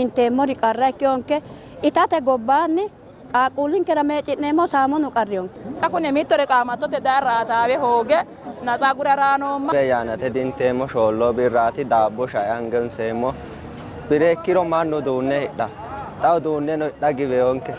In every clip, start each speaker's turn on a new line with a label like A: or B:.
A: Inteemmori qarra ikkinonke. Itate gobbaanni qaaqquullinkera meeci'neemmo saamunu qarrinonke.
B: Xa kune mittore qaamattote daye raataawe hooge natsa agure harayi noomma.
C: Yannate dinteemmo shoolloo birraati daabbo shae ange honseemmo. Bire ikkiro mannu uduunne hidha. Xa uduunneno hidha giweyonke.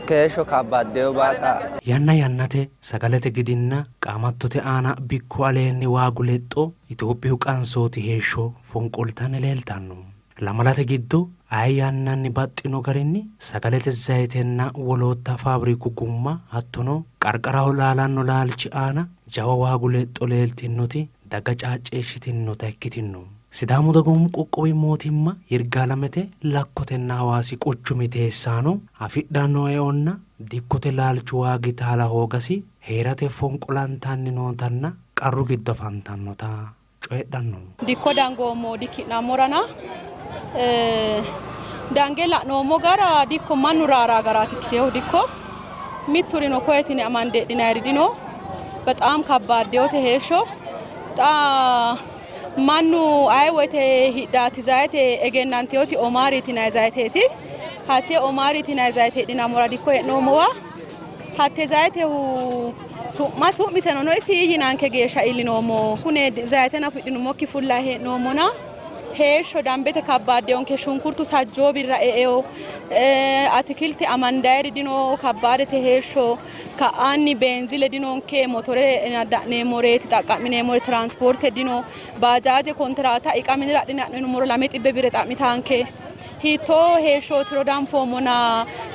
C: Keeshsho kabbaddeyo baqa.
D: Yanna yannate sagalete gidinna qaamattote aana bikku aleenni waagu lexxo Itophiyu qansooti heeshsho fonqoltanni leeltanno. Lamalate giddo aye yannanni baxxino garinni sagalete zayitenna wolootta faabriku gumma hattono qarqaraho laalanno laalchi aana jawa waagu lexxo leeltinnoti daga caacceeshshitinnota ikkitinno. Sidaamu Dagoomu Qoqqowi Mootimma Yirgaalamete, Lakkotenna Hawaasi quchumi teessaano afidhanno eonna dikkote laalchu waagi taala hoogasi hee'rate fonqolantanni nootanna qarru giddo afantannota coyidhanno.
B: Dikko dangoommo dikki'nammorana dange la'noommo gara dikko mannu raaraa garaati ikkiteehu dikko mitturino koye tine amande hidhinayiri dino bexaam kabbaaddeyote heeshsho xa mannu aye woyte hidhaati zayite egennanteyoti Omaari yitinayi zayiteeti hatte Omaari yitinayi zayite hidhinammora dikko hee'noommowa Hatte zayitehu su'ma su'miseno no isi yinanke geeshsha iillinoommo. Kune zayite nafa hidhinummokki fullayi hee'noommona heeshsho dambete kabbaaddeyonke. Shunkurtu sajjoo birra e'eyo, atikilte amandayiri dino, kabbaadete heeshsho. Ka'aanni beenzile dinonke, motore nadda'neemmoreeti, xaqqa'mineemmore tiraansipoorte dino. Baajaaje kontiraata iqa minira adhine ha'ninummoro 200 birre xa'mitaanke. Hiittoo heeshshootiro danfoommona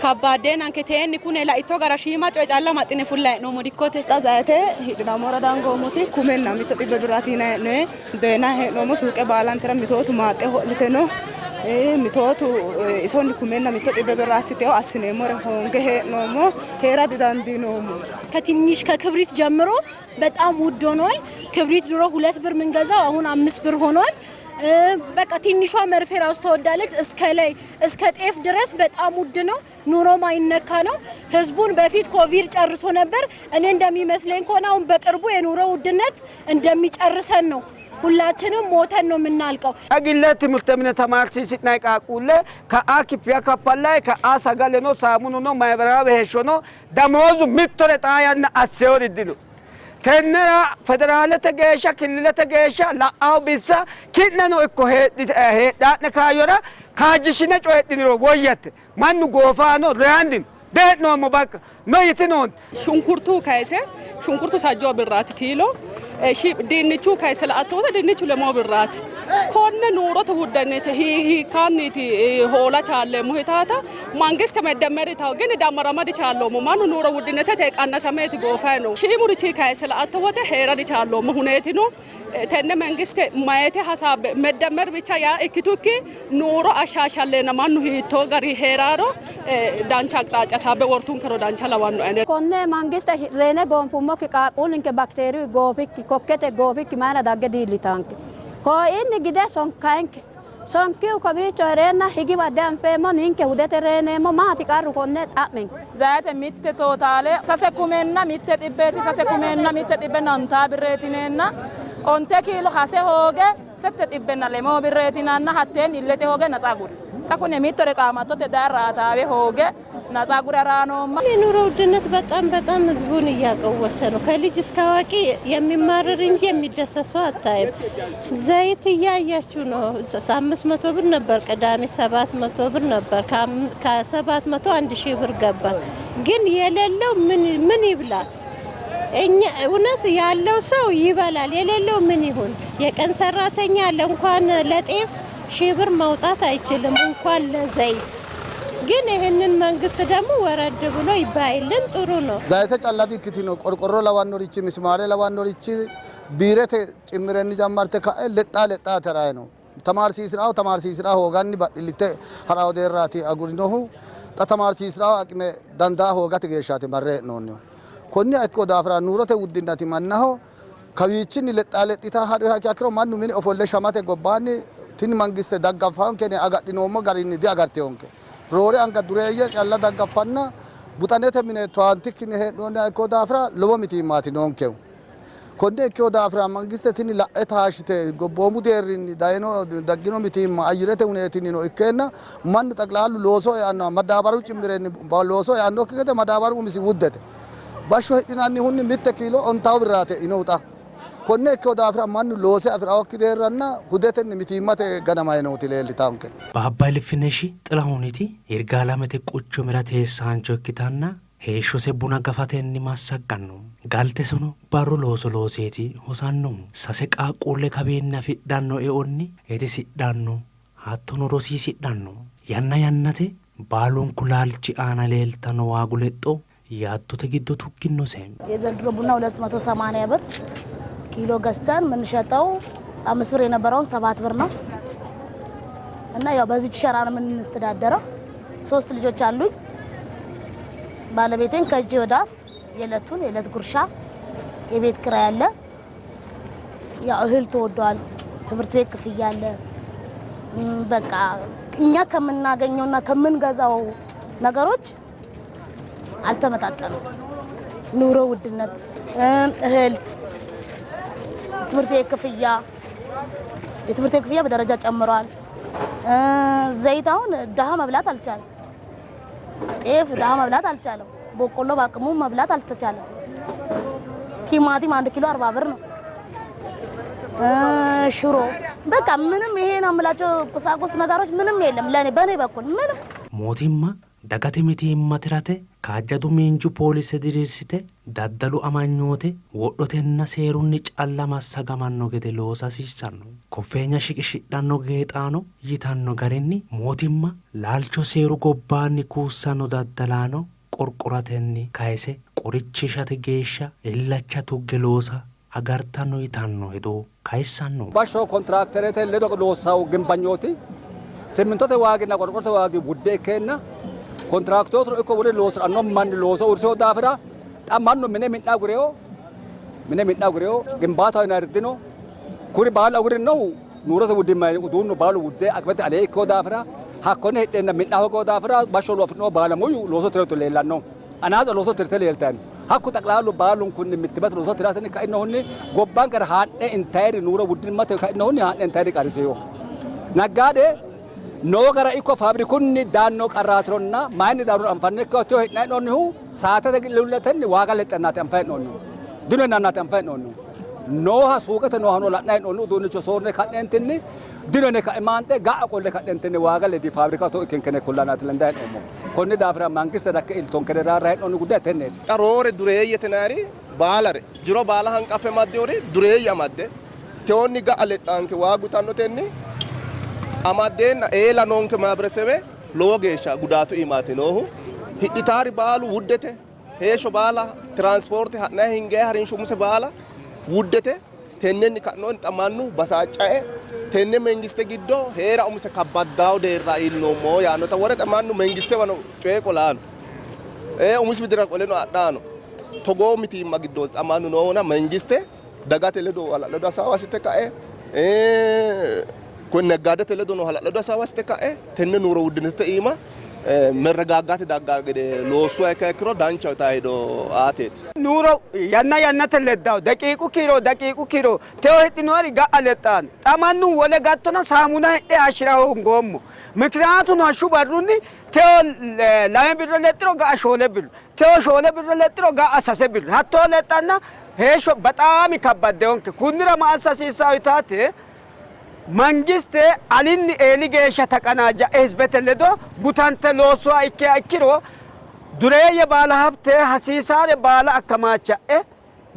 B: kabbaaddeenanke teenni kune laitto gara shiima coye calla maxxine fullayi hee'noommo dikkote.
E: Xa zayite hidhinammora dangoommoti kumenna mitto xibbe birraati yinanni hee'noyi. Doyinayi hee'noommo suuqe baalantera mitootu maaxxe ho'lite no. Mitootu isonni kumenna mitto xibbe birra assiteyo assineemmore hoonge hee'noommo. Hee'ra didandiinoommo.
F: ከትንሽ ከክብሪት ጀምሮ በጣም ውድ ሆኗል። ክብሪት ድሮ 2 ብር ምንገዛው አሁን 5 ብር ሆኗል። በቃ ትንሿ መርፌ ራሱ ተወዳለች። እስከ ላይ እስከ ጤፍ ድረስ በጣም ውድ ነው። ኑሮ ማይነካ ነው። ህዝቡን በፊት ኮቪድ ጨርሶ ነበር። እኔ እንደሚመስለኝ ከሆነ አሁን በቅርቡ የኑሮ ውድነት እንደሚጨርሰን ነው። ሁላችንም ሞተን ነው የምናልቀው።
G: Xa gille timirte mine tamaarsiisi'nanni qaaqquulle ka'a kifiya kaffallanni ka'a sagaleno saamununo mayiberaawe heeshshono damoozu mittore xaa yanna assewori dino. Tennera federaalete geeshsha killilete geeshsha la'awo bissa ki'neno ikko heedha'ne kaayyora kaajjishine coyidhiniro woyyate. Mannu goofaano reyanni no. Dee'noommo bakka no yitinoonte.
H: Shunkurtu kayise shunkurtu sajjoo birraati kiilo dinnichu kayise la'attoota dinnichu lemoo birraati. Konne nuurote wuddannete hiikkaanniiti hoola chaalleemmo hitaata mangiste meddemmeri tawo gini dammarama dichaalloommo mannu nuuro wuddinete te qannasameeti goofayi no. Shiimurichi kayise la'atto wote heera dichaalloommo huneetino tenne mangiste mayete hasaabbe meddemmer bicha yaa ikkitukki nuuro ashaashalleena mannu hiittoo gari heeraaro dancha aqxaaca hasaabbe wortunkero dancha lawanno ane.
A: Konne mangiste reene goonfummokki qaaqquullinke bakteeriyu goofikki kokkete goofikki mayira dagge diillitaanke. Kooinni gide sonkaenke. Sonkihu kowiicho hereenna higiwa dianfeemmo ninke hudete reeneemmo maati qarru konne xa'minke.
B: Zayite mitte tootaale sase kumenna mitte xibbeeti sase kumenna mitte xibbenna ontaa birreeti yineenna onte kiilo hase hooge sette xibbenna lemoo birreeti yinanna hatteenni illete hooge natsa agure. Xa kune mittore qaamattote daye raataawe hooge natsa agure harayi noomma.
I: የኑሮ ውድነት በጣም በጣም ህዝቡን እያቀወሰ ነው። ከልጅ እስከ አዋቂ የሚማርር እንጂ የሚደሰት ሰው አታይም። ዘይት እያያችሁ ነው። 500 ብር ነበር ቅዳሜ፣ 700 ብር ነበር። ከሰባት መቶ 1000 ብር ገባ። ግን የሌለው ምን ይብላ? እኛ እውነት ያለው ሰው ይበላል፣ የሌለው ምን ይሁን? የቀን ሰራተኛ አለ እንኳን ለጤፍ 1000 ብር ማውጣት አይችልም፣ እንኳን ለዘይት። ግን ይህንን መንግስት ደግሞ ወረድ ብሎ ይባይልን ጥሩ ነው።
J: Zayite calla dikkitino qorqorro lawannorichi mismaare lawannorichi biirete cimmirenni jammarte ka'e lexxa lexxate harayi no. Tamaarsiisiraho tamaarsiisira hooganni badhillitte harawo deerraati agurinohu xa tamaarsiisiraho aqime dandaa hoogate geeshshaati marre hee'noonnihu. Konniha ikkino daafira nuurote wuddinnati mannaho kawiichinni lexxa lexxita hadhuha ikkiro mannu mine ofolle shamate gobbaanni tini mangiste daggaffanke agadhinoommo garinni diagarteyonke. Roore anga dureeyye calla daggaffanna buxanete mine towaantikkinni hee'noonniha ikkino daafira lowo mitiimmaati noonkehu. Konne ikkino daafira mangiste tini la'e taashshite gobboomu deerrinni dayino daggino mitiimma ayyirete huneetinnino ikkeenna mannu xaqilaallu looso eanno madaabaru cimmirenni looso eannokki gede madaabaru umisi wuddete. Bashsho hidhinannihunni mitte kiilo ontawu birraati e'inohu xa. Konne ikkino daafira mannu loose afi'rawokki deerranna hudetenni mitiimmate ganamayi nooti leellitaanke.
D: Baabba Ilfineshi Xilahuniti Yirgaalamete quchumira teessaancho ikkitanna heeshshose buna gafatenni massagganno. Galteseno barru looso looseeti hosannohu. Sase qaaqquulle kawiinni afidhanno eonni itisidhanno hattono rosiisidhanno. Yanna yannate baalunku laalchi aana leeltanno waagu lexxo yaaddote giddo tugginnose.
K: የዘንድሮ ቡና 280 ብር ኪሎ ገዝተን የምንሸጠው አምስት ብር የነበረውን ሰባት ብር ነው እና ያው በዚች ሸራ ነው የምንስተዳደረው። ሶስት ልጆች አሉኝ። ባለቤቴን ከእጅ ወደ አፍ የዕለቱን የዕለት ጉርሻ የቤት ኪራይ አለ። ያው እህል ተወዷል። ትምህርት ቤት ክፍያ አለ። በቃ እኛ ከምናገኘውና ከምንገዛው ነገሮች አልተመጣጠነም። ኑሮ ውድነት፣ እህል፣ ትምህርት ቤት ክፍያ የትምህርት ቤት ክፍያ በደረጃ ጨምሯል። ዘይት አሁን ድሀ መብላት አልቻለም። ጤፍ ድሀ መብላት አልቻለም። በቆሎ በአቅሙ መብላት አልተቻለም። ቲማቲም አንድ ኪሎ 40 ብር ነው። ሽሮ በቃ ምንም ይሄ ነው የምላቸው ቁሳቁስ ነገሮች ምንም የለም። ለኔ በኔ በኩል ምንም
D: Mootimma dagate mitiimma tirate kaajjado miinju poolise diriirsite daddalu amanyoote wodhotenna seerunni calla massagamanno gede loosa hasiissanno. Koffeenya shiqishidhanno geexaano yitanno garinni mootimma laalcho seeru gobbaanni kuussanno daddalaano qorqoratenni kayse qorichishate geeshsha illacha tugge loosa agartanno yitanno hedo kayissanno.
L: Bashsho kontiraakterete ledo loossawo gimbanyooti simmintote waaginna qorqorrote waagi wudde ikkeenna kontiraaktootino ikko wole loosi'ranno manni looso uurrisewo daafira xa mannu mine mi'na agurewo mine mi'na agurewo gimbaataho yinanniri dino. Kuri baalu agurinohu nuurote wuddimma uduunnu baalu wudde aqimete alee ikkewo daafira hakkone hidheenna mi'na hoogewo daafira bashsho afi'nohu baalamuyu looso tirate leellanno. Anaatsa looso tirte leeltanno. Hakku xaqilaalu baalunkunni mittimmate looso tiratenni kainohunni gobbankera haa'ne intayiri nuuro wuddimmate kainohunni haa'ne intayiri qarrisewo. Naggaade noo gara ikko faabirikunni daanno qarraatironna mayinni daannoro anfannikkiho teyo hee'nanni hee'noonnihu saatete lullatenni waaga lexxannaati anfanni hee'noonnihu. Dino yinannaati anfanni hee'noonnihu. Nooha suuqete noohano la'nanni hee'noonni uduunnicho soorre ka'neentinni dino yine ka'ne maanxe ga'a qolle ka'neentinni waaga ledi faabirika togo ikkinkene kullannaati lendanni hee'noommo. Konni daafira mangiste rakke iiltonkere raarra hee'noonni guddayi tenneeti.
M: Xa roore dureeyyete yinanniri baalare jiro baala hanqaffe amaddinori dureeyye amadde teyoonni ga'a lexxaanke waagu yitannotenni amaddeenna eela noonke maahiberesebe lowo geeshsha gudaatu iimaati noohu. Hidhitaari baalu wuddete, heeshsho baala tiraansipoorte ha'nayi hingayi harinsho umise baala wuddete. Tennenni ka'noonni xa mannu basaaccae tenne mengiste giddo hee'ra umise kabbaddawo deerra iillinoommo yaannota wore xa mannu mengistewano coye qolaano, umisi widira qoleno adhaano. Togoo mitiimma giddooti xa mannu noohuna mengiste dagate ledo hala'lado hasaawa assite ka'e naggaadete ledono hala'lado hasaawa assite ka'e tenne nuuro wuddinete iima merregaaggaate daggaa gede loossuha ikkiha ikkiro danchaho yitaa hedo aateeti.
G: Nuuro yanna yannate leddawo, daqiiqu kiiro daqiiqu kiiro teyo hidhinoyiri ga'a lexxanno. Xa mannu wole gattona saamuna hidhe hayishshira hoongoommo. Mikiniyaatuno hashshu barrunni teyo lame birra lexxiro ga'a shoole birra, teyo shoole birra lexxiro ga'a sase birra hattoo lexxanna heeshsho bexaami kabbaddewonke. Kunnira ma assa hasiissawo yitaate mangiste alinni eeli geeshsha taqanaajja'e hizibete ledo gutante loossuha ikkiha ikkiro dureeyye baala habte hasiisaare baala akkamaacha'e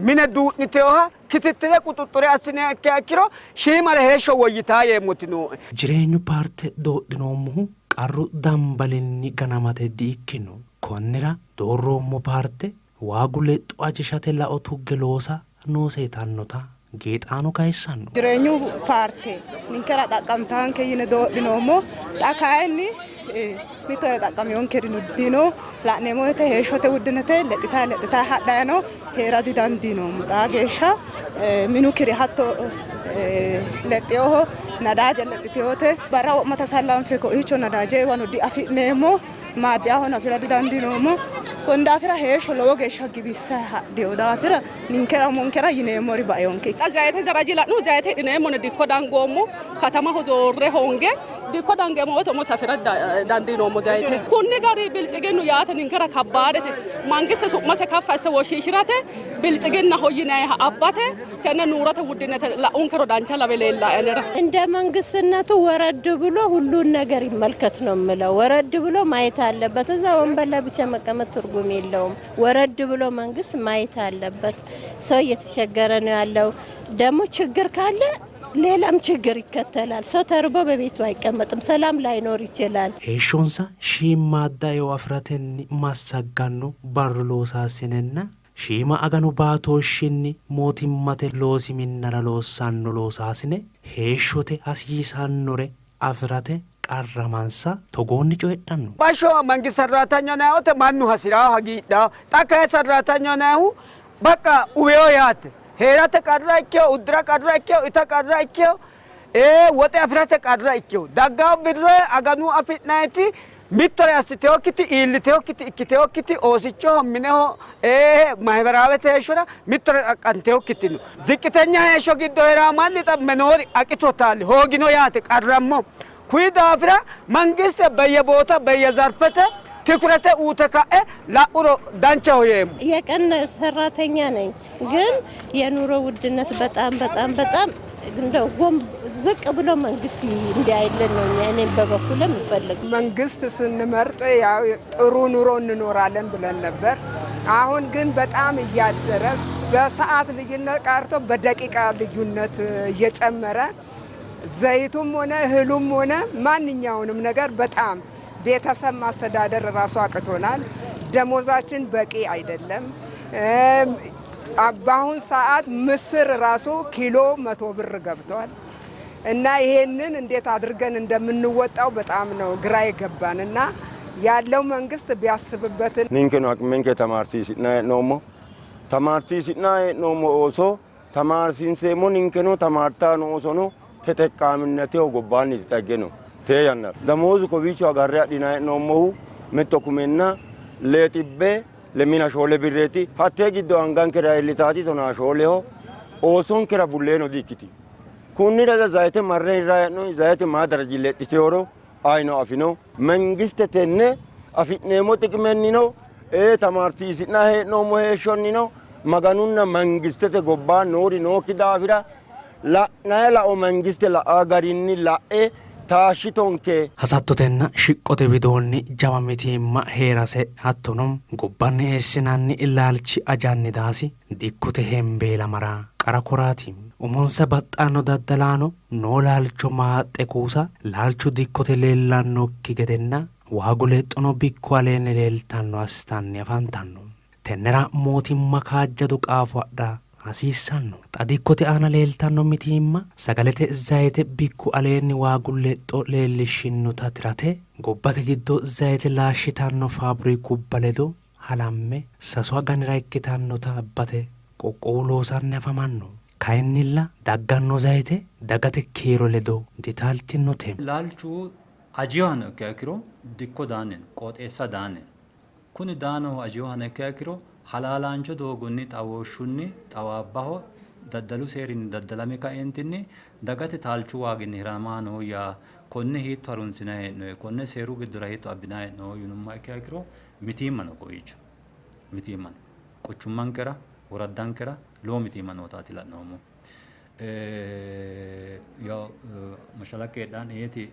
G: mine duu'niteyoha kitittile quxuxxure assiniha ikkiha ikkiro shiimare heeshsho woyyitaa yeemmoti nooe.
D: Jireenyu paarte doodhinoommohu qarru dambalinni ganamate di''ikkino. Konnira doorroommo paarte waagu lexxo ajishate lao tugge loosa noose yitannota geexaano kayissanno.
E: Jireenyu paarte ninkera xaqqamtaanke yine doodhinoommo. Xa kayinni mittore xaqqaminonkeri dino. La'neemmo woyte heeshshote wuddinete lexxitayi lexxitayi hadhayi no. Hee'ra didandiinoommo. Xaa geeshsha minu kiri hatto lexxinoho. Nadaaje lexxitinote. Barra wo'ma tasallanfe koiicho nadaajeewano diafi'neemmo. Maaddiyahono afi'ra didandiinoommo. Konni daafira heeshsho lowo geeshsha giwissayi hadhino daafira ninkera umonkera yineemmori bainonke.
H: Xa zayite daraji la'nu zayite hidhineemmone dikko dangoommo katamaho zoorre hoonge dikko dangeemmo woyte umo safira dandiinoommo zayite. Kunni gari biltsiginnu yaate ninkera kabbaadete mangiste su'mase kaffi asse woshshiishirate biltsiginnaho yinayiha abbate tenne nuurote wuddinete la'unkero dancha lawe leellae anera.
I: እንደ መንግስትነቱ ወረድ ብሎ ሁሉን ነገር ይመልከት ነው የምለው። ወረድ ብሎ ማየት አለበት። እዛ ወንበር ላይ ብቻ መቀመጥ ትርጉም የለውም። ወረድ ብሎ መንግስት ማየት አለበት። ሰው እየተቸገረ ነው ያለው። ደግሞ ችግር ካለ ሌላም ችግር ይከተላል። ሰው ተርቦ በቤቱ አይቀመጥም። ሰላም ላይኖር ይችላል።
D: Heeshshonsa shiimmaadda eo afi'ratenni massagganno barru loosaasinenna shiima aganu baatooshshinni mootimmate loosi minnara loossanno loosaasine heeshshote hasiisannore afi'rate qarramansa togoonni coyidhanno.
G: Bashsho mangist sarraatanya yinayi mannu hasirawo hagiidhawo. Xa kayi sarraatanya yinayihu በቃ uweyo yaate. Heerate qarra ikkeyo, uddira qarra ikkeyo, ita qarra ikkeyo, woxe afirate qarra ikkeyo. Daggawo birre aganu afi'nayiti mittore assiteyokkiti iilliteyokkiti ikkiteyokkiti oosichoho mineho mahiberaawete heeshshora mittore xaqqanteyokkiti no. Ziqqitenya heeshsho giddo heeraa manni xa menoori aqitotaali hoogino yaate qarrammo. Kuyi daafira mangiste beyye boota beyye zarfete ትኩረተ ኡተ ካኤ ላኡሮ ዳንቻው የሙ
I: የቀን ሰራተኛ ነኝ፣ ግን የኑሮ ውድነት በጣም በጣም በጣም እንደው ዝቅ ብሎ መንግስት እንዲያይልን ነው እኔም በበኩል የምፈልግ።
N: መንግስት ስንመርጥ ያው ጥሩ ኑሮ እንኖራለን ብለን ነበር። አሁን ግን በጣም እያደረ በሰዓት ልዩነት ቀርቶ በደቂቃ ልዩነት እየጨመረ ዘይቱም ሆነ እህሉም ሆነ ማንኛውንም ነገር በጣም ቤተሰብ ማስተዳደር ራሱ አቅቶናል። ደሞዛችን በቂ አይደለም። በአሁን ሰዓት ምስር ራሱ ኪሎ 100 ብር ገብቷል እና ይሄንን እንዴት አድርገን እንደምንወጣው በጣም ነው ግራ የገባን እና ያለው መንግስት ቢያስብበትን።
O: Ninkeno aqimenke tamaarsiisi'nanni hee'noommo. Tamaarsiisi'nanni hee'noommo ooso tamaarsiinseemmo ninkeno tamaartanno oosono teteqqaaminneteho gobbaanni xagge no. Tee yannara damoozu kowiicho agarre adhinanni hee'noommohu mitto kumenna lee xibbe lemina shoole birreeti. Hattee giddo angankera iillitaati tonaa shooleho oosonkera bulleeno di''ikkitino. Kunnira zayite marre hirranni hee'noonni zayite maa daraji lexxiteworo ayino afino. Mangiste tenne afi'neemmo xiqimennino tamaarsiisi'nanni hee'noommo heeshshonnino Maganunna mangistete gobbaanni noori nookki daafira la'nayi lao mangiste la'aa garinni la'e taashshitonke.
D: Hasattotenna shiqqote widoonni jawa mitiimma hee'rase hattono gobbanni eessinanni laalchi ajanni daasi dikkote hembeelamara qara koraati. Umonsa baxxanno daddalaano noo laalcho maaxxe kuusa laalchu dikkote leellannokki gedenna waagu lexxono bikku aleenni leeltanno assitanni afantanno. Tennera mootimma kaajjado qaafo adha hasiissanno. Xa dikkote aana leeltanno mitiimma sagalete zayite bikku aleenni waagu lexxo leellishshinnota tirate gobbate giddo zayite laashshitanno faabrikubba ledo halamme sasu aganira ikkitannota abbate qoqqowu loosanni afamanno. Kayinnilla dagganno zayite dagate kiiro ledo ditaaltinote.
P: Laalchu ajinohano ikkiha ikkiro dikko daanni no, qooxeessa daanni no. Kuni daanohu ajinohano ikkiha ikkiro halaalaancho doogonni xawooshshunni xawaabbaho daddalu seerinni daddalame kaeentinni dagate taalchu waaginni hirama noo yaa konne hiitto harunsinanni hee'noonni, konne seeru giddora hiitto abbinanni hee'noonni yinummoha ikkiha ikkiro mitiimma no kowiicho. Mitiimma no. Quchummankera, woraddankera lowo mitiimma nootaati la'noommohu. Yaw mashalaqqe heedhanni yeeti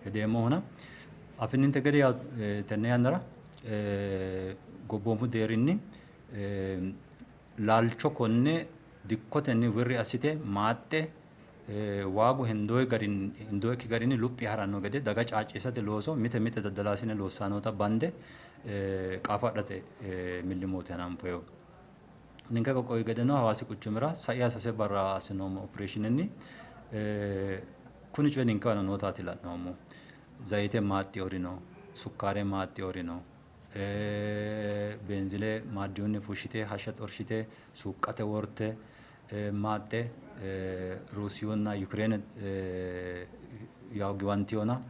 P: hedeemmohuna affininte gede yaw tenne yannara gobboomu deerrinni laalcho konne dikkotenni wirri assite maaxxe waagu hendoonnikki garinni luphi haranno gede daga caacceessate looso mite mite daddalaasine loossanni noota bande qaafo adhate millimmooti hananfoonnihu. Ninke qoqqowi gedeno Hawaasi quchumira saiha sase barra assinoommo opereeshinenni kuni coyi ninkewano nootaati la'noommohu. Zayite maaxxinori no, sukkaare maaxxinori no, beenzile maaddiyunni fushshite hashsha xorshite suuqqate worte maaxxe Ruusiyunna Yukireene yawo giwantinona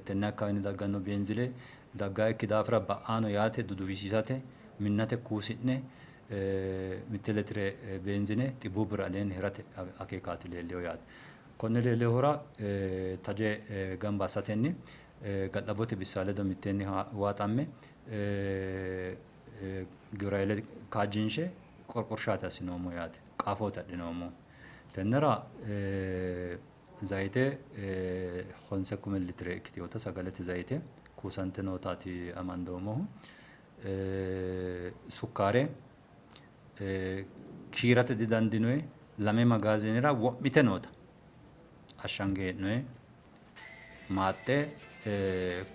P: tenne akkawawenni dagganno beenzile Daggaikki daafira ba'ano yaate duduwisiisate minnate kuusi'ne mitte letire beenzine xibbuu birra aleenni hirate akeekaati leellino yaate. Konne leellinohura taje gamba assatenni ga'labbote bissa ledo mitteenni waaxamme giwire kaajjinshe qorqorshaati assinoommo yaate. Qaafooti adhinoommo. Tennera zayite honse kume litire ikkitinota sagalete zayite kuusante nootaati amandoommohu. Sukkaare kiirate didandinoyi lame magaazinera wo'mite noota ashshange hee'noyi maaxxe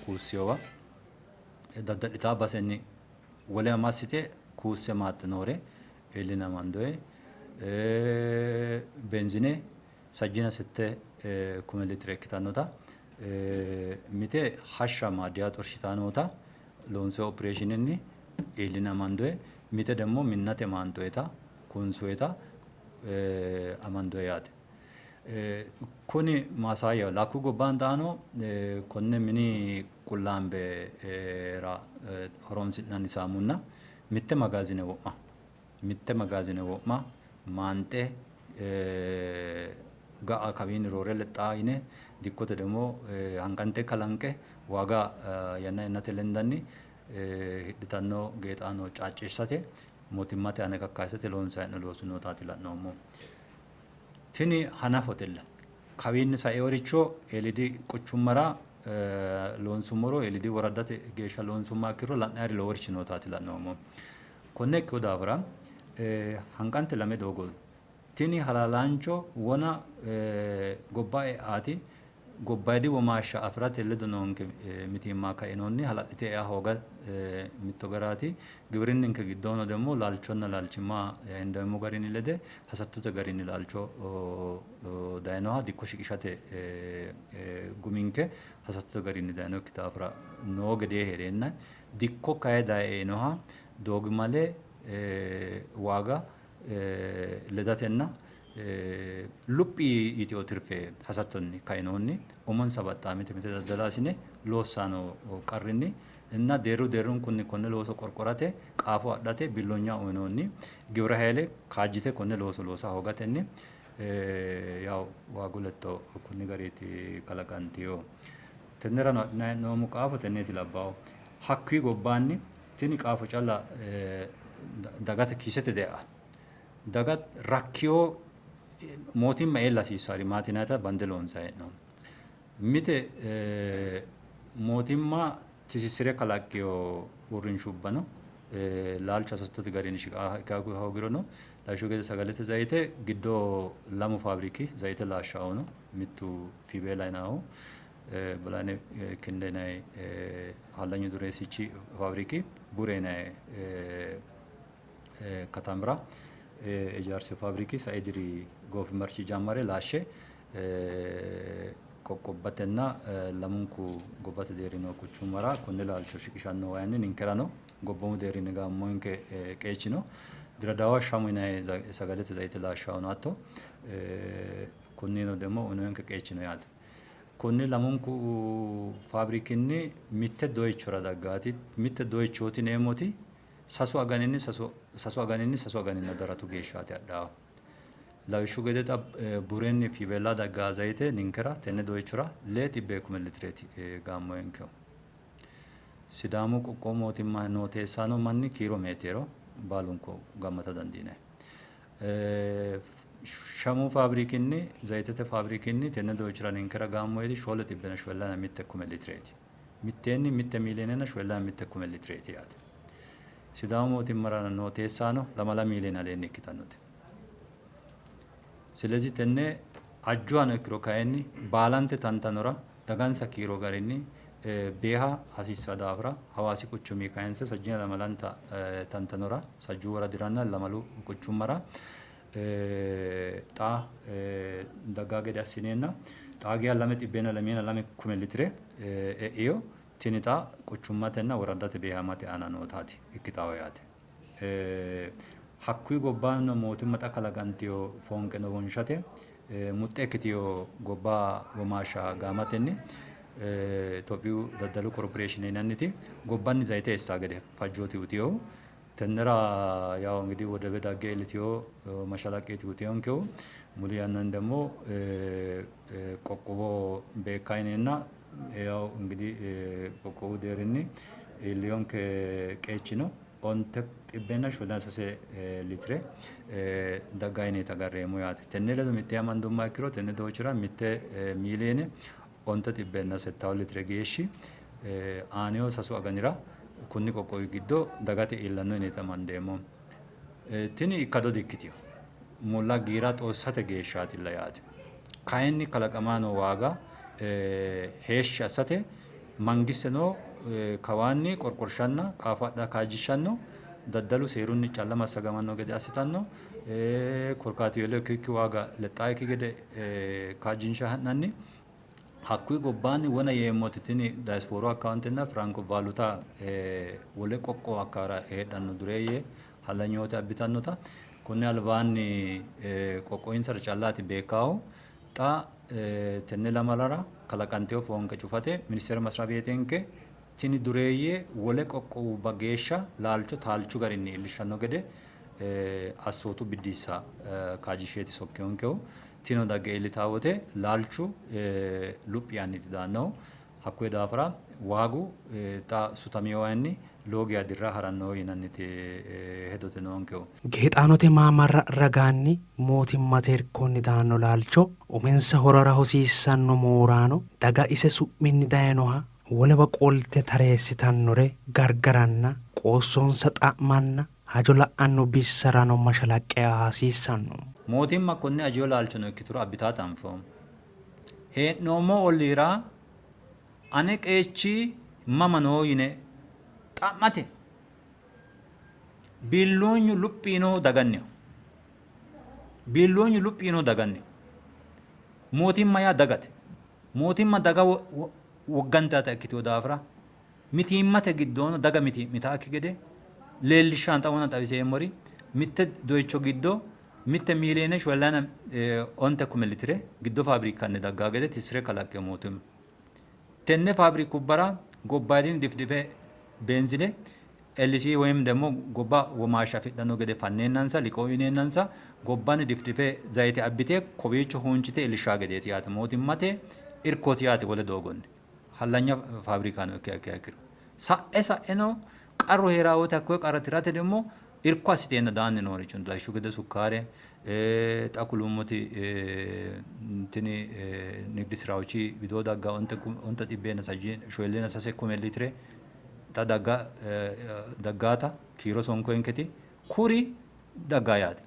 P: kuussinowa dadda'litaa basenni wolewa massite kuusse maaxxe noore iilline amandoyi. Beenzine sajjiina sette kume litire ikkitannota mite hashsha maaddiya xorshitaa noota loonsoyi opereeshiinenni iilline amandoyi. Mite ደግሞ minnate maanxoyita kuunsoyita amandoyi yaate. Kuni maasaayyaho. Lakku gobbaan xaano konne mini qullaambera horonsi'nanni saamunna mitte magaazine wo'ma mitte magaazine wo'ma maanxe ga'a kawiinni roore lexxaa yine dikkote ደግሞ hanqante kalanqe waaga yanna yannate lendanni hidhitanno geexaano caacceessate mootimmate aana kakkaysate loonsanni hee'noonni loosi nootaati la'noommohu. Tini hanafotella. Kawiinni sainoricho eeliidi quchummara loonsummoro eeliidi woraddate geeshsha loonsummoha ikkiro la'nayiri loworichi nootaati la'noommohu. Konne ikkino daafira hanqante lame doogo tini halaalaancho wona gobba eaati gobbayidi womaashsha afi'rate ledo noonke mitiimma kainohunni hala'lite ea hooga mitto garaati. Giwirinninke giddono ደግሞ laalchonna laalchimma hendeemmo garinni lede hasattote garinni laalcho dayinoha dikko shiqishate guminke hasattote garinni dayinokki daafira noo gedee hee'reenna dikko kayi daye einoha doogimale waaga ledatenna luphi yitino tirfe hasattonni kainohunni umonsa baxxaa mite mite daddalaasine loossano qarrinni እና deerru deerrunkunni konne looso qorqorate qaafo adhate billonya uyinoonni gibira hayle kaajjite konne looso loosa hoogatenni yaw waagu lexxo kunni gariiti kalaqantino. Tennerano adhinanni hee'noommo qaafo tenneeti labbawo. Hakkuyi gobbaanni tini qaafo calla dagate kiisete de'a. Daga rakkiyo mootimma eella hasiissaari maati yinayita bande loonsanni hee'noommo. Mite mootimma tisissire kalaqqino uurrinshubba no. Laalchu hasattote garinni shiqa ikka hoogirono lawishshu gede sagalete zayite giddo lamu faabriki zayite laashshawo no. Mittu Fibeela yinannihu Belayneh Kinde yinanni hallanyu dureessichi faabriki Bure yinanni katamira ijaarsino faabriki sai diri goofimarchi jammare laashshe qoqqobbatenna lamunku gobbate deerri noo quchummara konne laalcho shiqishanno kayinni ninkerano gobboomu deerrinni gaammoonke qeechi no. Diredaawa Shamu yinanni sagalete zayite laashshawo no hatto kunnino ደግሞ uyinonke qeechi no yaate. Konni lamunku faabrikinni mitte doyichora daggaati. Mitte doyichooti yineemmoti sasu aganinni sasu aganinni sasu aganinna daratu geeshshaati adhaahu. Lawishshu gede xa Burenni Fiibella daggaa zayite ninkera tenne doyichora lee xibbee kume litireeti gaammoyenkehu. Sidaamu qoqqowu mootimma noo teessaano manni kiiro meetero baalunku gammata dandiinanni. Shamu faabrikinni zayitete faabrikinni tenne doyichora ninkera gaammoyeti shoole xibbena shoollayina mitte kume litireeti. Mitteenni mitte miiliyoonenna shoollayina mitte kume litireeti yaate. Sidaamu mootimmara noo teessaano lamala miiliyoone aleenni ikkitannote. ስለዚህ tenne ajjuwano ikkiro kayinni baalante tantanora dagansa kiiro garinni beeha hasiissa daafira Hawaasi quchumi kayinse sajjina lamalanta tantanora sajju woradiranna lamalu quchummara xa daggaa gede assineenna xaa geya lame xibbeena lemiina lame kume litire e'ino tini xa quchummatenna woraddate beehamate aana nootaati ikkitawo yaate. Hakkuyi gobbaanni mootimma xa kalaqantino foonqeno wonshate muxxe ikkitino gobba womaashsha gaamatenni Itophiyu daddalu korporeeshine yinanniti gobbanni zayite eessitaa gede fajjooti uyitinohu. Tennera yaw ingidihi wodebe dagge iillitino mashalaqqeeti uytinonkehu. Muli yannanni ደግሞ qoqqowo beekka yineenna yaw ingidihi qoqqowu deerrinni iillinonke qeechi no. Onte xibbenna shoolna sase litire dagga yineeti agarreemmo yaate. Tenne ledo mittee amandummoha ikkiro tenne dooichora mitte miiliyeene onte xibbenna settawo litire geeshshi aaneyo sasu aganira kunni qoqqowi giddo dagate iillanno yineeti amandeemmo. Tini ikkado dikkitino. Mulla giira xoossate geeshshaatilla yaate. Kayinni kalaqamanni noo waaga heeshshi assate mangisteno kawaanni qorqorshanna qaafo adha kaajjishshanno, daddalu seerunni calla massagamanno gede assitanno, korkaatiweelo ikkinokki waaga lexxannokki gede kaajjinshanni ha'nanni. Hakkuyi gobbaanni wona yeemmoti tini dayisipooru akkaawuntenna firaanko vaaluta wole qoqqowo akkawara heedhanno dureeyye hallanyoote abbitannota konni albaanni qoqqowinsara callaati beekkaahu. Xa tenne lamalara kalaqantino foonqe cufate ministeere masriya beetenke tini dureeyye wole qoqqowubba geeshsha laalcho taalchu garinni iillishshanno gede assootu biddissa kaajjishsheeti sokkinonkehu. Tino dagge iillitaa wote laalchu luphi yaanniiti daannohu. Hakkuyi daafira waagu xa sutaminowanni lowo geya dirra haranno yinanniti hedote noonkehu.
D: Geexaanote maamarra ragaanni mootimmate irkonni daanno laalcho uminsa horora hosiissanno mooraano daga ise su'minni dayinoha wolewa qolte tareessitannore gargaranna qoossonsa xa'manna hajo la'anno bissarano mashalaqqe aa hasiissanno.
P: Mootimma konne ajino laalchono ikkituro abbitaata anfoommo. Hee'noommo olliira ane qeechi mama no yine xa'mate biilloonyu luphi yiinohu daganniho. Biilloonyu luphi yiinohu daganniho. Mootimma yaa dagate. Mootimma daga woggantata ikkitino daafira mitiimmate giddono daga mitii'mitaakki gede leellishshanno xawona xawiseemmori mitte doyicho giddo mitte miiliyeene shoollayina onte kume litire giddo faabrikkanni daggaa gede tissire kalaqqino mootimma. Tenne faabrikubbara gobbayidinni difdife beenzile LC woyim ደግሞ gobba womaashsha afidhanno gede fanneennansa liqoo uyineennansa gobbanni difdife zayite abbite kowiicho huuncite iillishshaa gedeeti yaate mootimmate irkooti yaate wole doogonni. Hallanya faabrikano ikkiha ikkiha ikkiro sa'e sa'eno qarru hee'raa wote hakkoye qarra tirate ደግሞ irko assiteenna daanni nooricho lawishshu gede sukkaare xa kulummoti tini nigdi siraawuchi widoo dagga onte xibbeena shoolleena sase kume litire xa dagga daggaata kiiro sonkoyinketi kuri dagga yaate.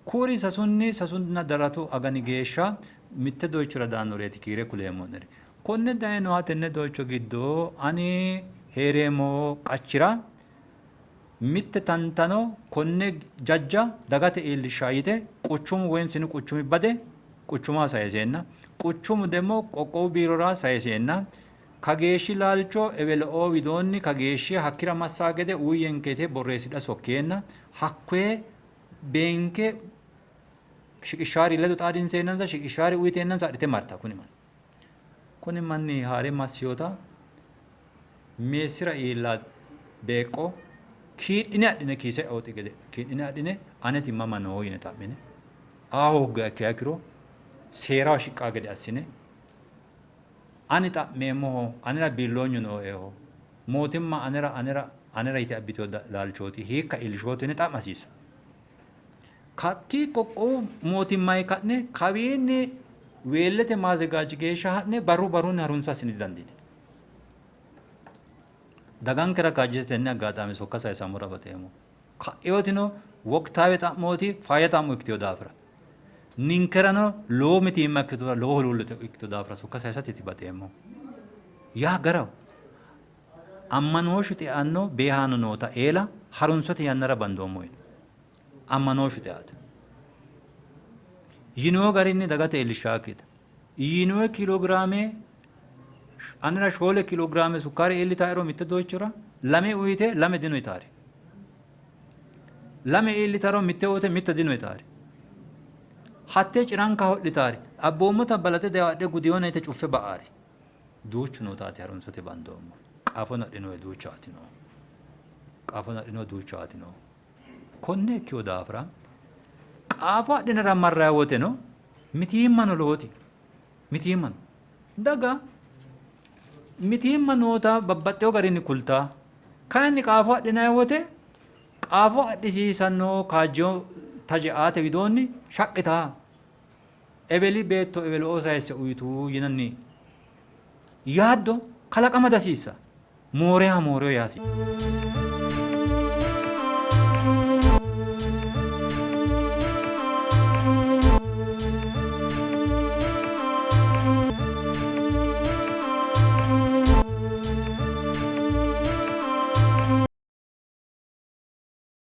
P: Kuri sasunni sasunna daratu agani geeshsha mitte doyichora daannoreeti kiire kuleemmo'neri. Konne dayinoha tenne doyicho giddo ani hee'reemmo qachira mitte tantano konne jajja dagate iillishsha yite quchumu woyim sinu quchumi bade quchumaho sayiseenna quchumu demmo qoqqowu biirora sayiseenna kageeshshi laalcho ewelo''oo widoonni kageeshshi hakkira massaa gede uuyyenke yite borreessidha sokkeenna hakkoye beenke shiqishshaari ledo xaadinseennansa shiqishshaari uyiteennansa adhite marta kuni manni. Kuni manni haare massiyota meessira iilla beeqqo kiidhine adhine kiise eoxi gede kiidhine adhine aneti mama noo yine xa'mine aa hoogguha ikkiha ikkiro seeraho shiqqaa gede assine ani xa'meemmoho anera biilloonyu nooeho mootimma anera anera anera yite abbitino laalchooti hiikka iillishooto yine xa'ma hasiissa. Kakkii qoqqowu mootimmayi ka'ne kawiinni weellete maazegaajji geeshsha ha'ne barru barrunni harunsa assine didandiinanni. Dagankera kaajjishe tenne aggaxaame sokka sayisammora baxeemmo. Ka'eotino woqtaawe xa'mooti, faayya xa'mo ikkitino daafira. Ninkerano lowo mitiimma ikkitino lowo huluullo ikkitino daafira sokka sayisateeti baxeemmo. Yaa garaho. Ammanooshshu xeanno beehaano noota eela harunsote yannara bandoommo yino. Ammanooshshu xeate. Yinoo garinni dagate iillishshaakkita. Yinoo kiilogiraame anera shoole kiilogiraame sukkaare iillitaero mitte doyichora lame uyite lame dino yitaari. Lame iillitaro mitte uyite mitte dino yitaari. Hattee ciranka ho'litaari. Abboommota balaxe dayo adhe gudiyona yite cuffe ba'aari. Duuchu nootaati harunsote bandoommo. Qaafono adhinohu duuchaati no. Qaafono adhinohu duuchaati no. Konne ikkino daafira qaafo adhinara marrayi woteno mitiimmano lowoti mitiimma no. Daga mitiimma noota babbaxxewo garinni kultaa. Kayinni qaafo adhinayi wote qaafo adhisiisanno kaajjino taje aate widoonni shaqqitaa. Eweli beetto ewelo sayisse uyitu yinanni yaaddo kalaqama dihasiissa. Mooreha mooreho yaa hasiissa.